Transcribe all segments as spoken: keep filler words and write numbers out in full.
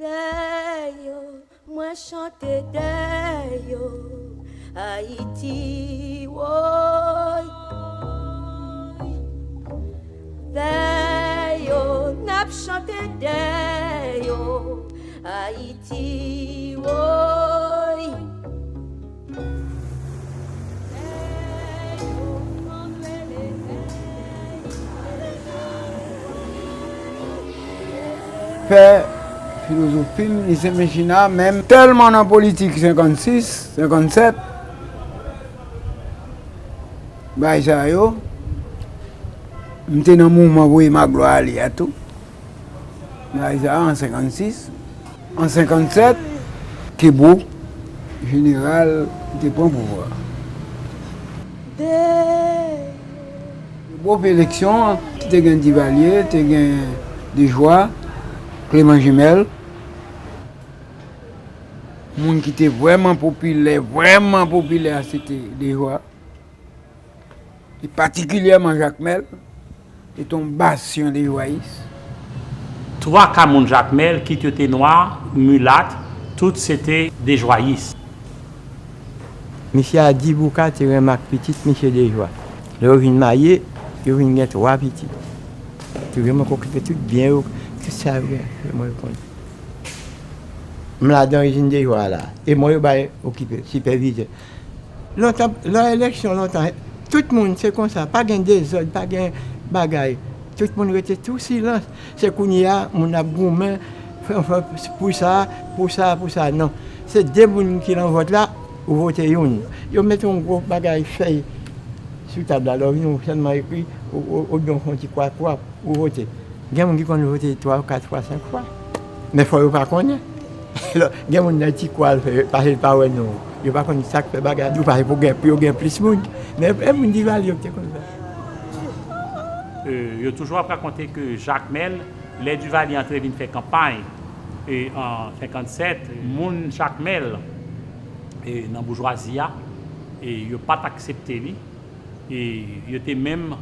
Dèyè yo, mwen chante dèyè yo, Ayiti, woy. Dèyè yo, n ap chante dèyè yo, Ayiti, woy. Fè filozofi m, li se mechina, men m tèlman nan politik senkannsis, senkannsèt, bagay sa yo, m te nan mouvman voye Maglo ale a tou. Bagay sa a an senkannsis. An senkannsèt, Kebo, jeneral, te pran pouvwa. Kebo fè eleksyon an, ki te gen Divalye, te gen Dejwa, Kleman Jimèl. Moun ki te vrèman popilè, vrèman popilè a, se te Dejwa. E patikilyèman Jakmèl, se te yon basyon dejwayis. Twa ka moun Jakmèl, kit yo te nwa, milat, tout se te dejwayis. Mesye Adi Bouka te renmen ak pitit mesye Dejwa. Lè yo vin marye, yo vin gen twa pitit. Te vrèman okipe tout byen yo, tout sa yo gen, vrèman yo konn. M ladan izin Dejwa la. E mwen yo bay okipe, sipèvize. Lontan, lè eleksyon lontan, tout moun se konsa, pa gen dezòd, pa gen bagay. Tout moun rete tou silans. Se kounye a moun ap goumen pou sa, pou sa, pou sa. Non. Se de moun ki nan vòt la, ou vote youn. Yo mete yon gwo bagay fèy sou tab la, lè w vini ou sèlman ekri, ou, ou, oubyen w fè yon ti kwa kwa, ou vote. Gen moun ki konn vote twa, kat fwa, senk fwa. Men fò yo pa konnen. Gen moun nan ti kwa l fè, paske l pa wè non. Yo pa konn sa k fè bagay la, paske pou gen, pou yo gen plis moun. Men e moun Divalye yo ki te konn fè. Yo toujou ap rakonte ke Jakmèl, lè Divalye antre vin fè kanpay an senkannsèt, moun Jakmèl nan boujwazi a, yo pa t aksepte li. E yo te menm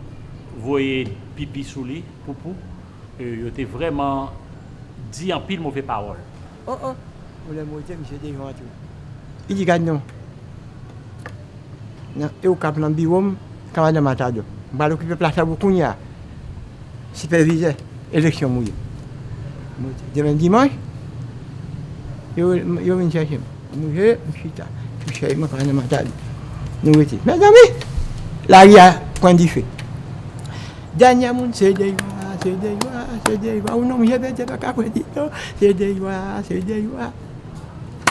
voye pipi sou li, poupou. E yo te vrèman di anpil move pawòl. O, o, ou lè m rete, misye devan tou. Li di, gad non. Nan, e ou k ap nan biwo m, ka madan Matadò. M pral okipe plas la pou kounye a. Sipèvizè eleksyon m ou ye. M rete. Demen dimanch, yo, yo vin chèche m. M rive, m chita sou chèz mwen, pa nan mantali. Nou rete. Mezanmi, lari a pran dife. Dènyè moun, se Dejwa, se Dejwa, se Dejwa. Ou non, m jepete pa ka pran dife. Se Dejwa, se Dejwa.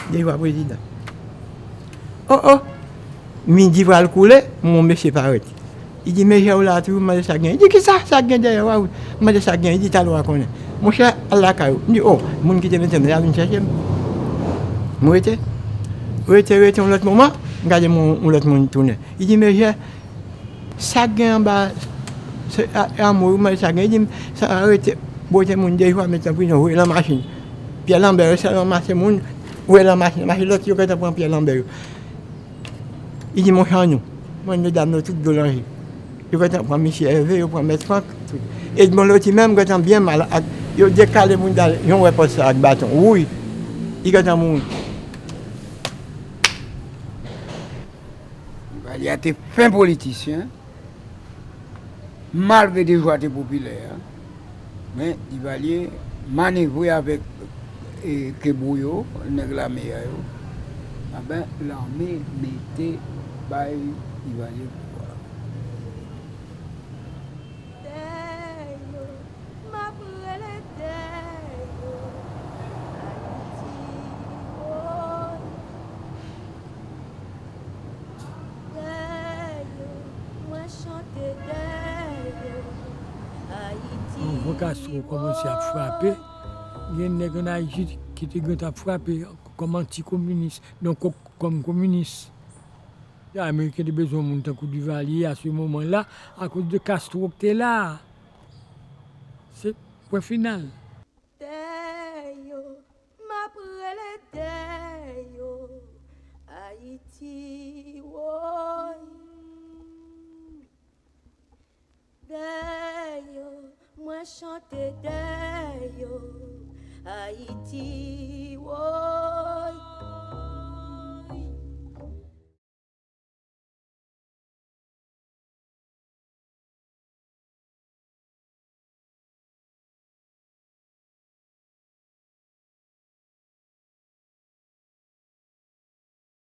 Dejwa prezidan. O, o! Midi pral koule, m wè yon mesye parèt. Li di, mezye, ou la toujou? M mande sa k gen. Li di, kisa? Sa k gen dèyè w a? M mande sa k gen. Li di, talè w a konnen. Monchè, al lakay ou. M di, o, moun ki te mete m la vin chèche m. M rete. Rete, rete, yon lòt moman, m gade yon, yon lòt moun tounen. Li di, mezye, sa k gen anba, se a, a mwen, m mande sa k gen. Li di m, sa rete, bwote moun Dejwa, met nan prizon, voye nan machin. Pyè Lanbè, yo sèl ranmase moun, voye nan machin, machin lòt, yo gentan pran Pyè Lanbè yo. Li di, monchè, annou. Mwen, medam yo tout dlo nan je. Yo gentan pran misye Ève, yo pran mèt Frank, tout. Edmond Loti menm gentan byen mal ak, yo dekale moun dal, jan w wè pòs sa ak baton. Wouy! Li gentan mouri. Duvalier te fen politisyen. Malgre Dejwa te popilè a, men Divalye manevre avèk e, Kebo yo, nèg lame a yo. Anben, lame mete bay Divalye pouvwa. Dèyè yo, m ap rele dèyè yo, Ayiti, woy. Dèyè yo, mwen chante dèyè yo, Ayiti. Bon, van Castro kòmanse ap frape, gen nèg ann Ayiti ki te gentan ap frape kòm antikominis, donk kòm kominis. Ameriken te bezwen yon moun tankou Duvalier a se moman la, akoz de Castro ki te la a. Se pwen final. Dèyè yo, m ap rele dèyè yo, Ayiti, woy. Dèyè yo, mwen chante dèyè yo, Ayiti.